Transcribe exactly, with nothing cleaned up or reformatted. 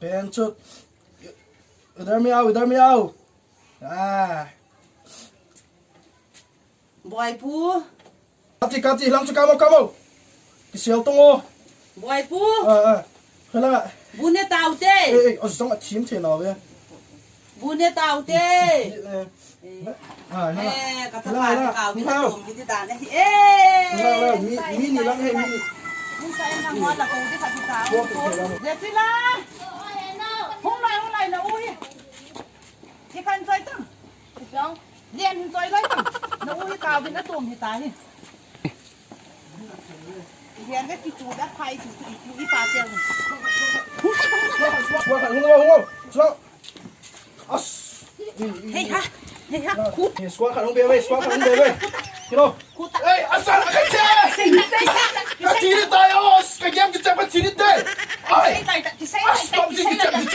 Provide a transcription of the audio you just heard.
Pen chu. Idhar mein aao, idhar mein aao. Ah. Boipu. Kati, kati, lang chu kamo, kamo. Kisel tong o. Boipu. Ah, ah. Hala. Bu ne tao te. Eh, eh, o jong a thim the na ve. Bu ne tao te. Eh, eh. Ah, hala. Eh, ka ta hala, pa hala. Ka wi na hala. Tum kiti ta ne. Eh. Hala, hala. Mi, mi ni lang he, mi ni. Ni sa en na mo la ko ti ka ti ta. Wo ti la. Jesila. Hung lai, hung lai na u hi. Ti kan choi tam. Jong. Lian hin choi lai tam. Na u hi ka wi na tum hi ta hi. Lian ka kichu da phai chu chu i, i pa tel. Squad khat hung o, hung o. Squad. As. Hei ha. Hei ha. Khu. Squad khat hung be ve, squad khat hung be ve. Kilo. Khu ta. Ei, asal ka che. Ka thi tai o, ka game ki chapa thi tai. Ai. Kisei tai ta, kisei tai ta, as, PUBG kisei ki chapa tai.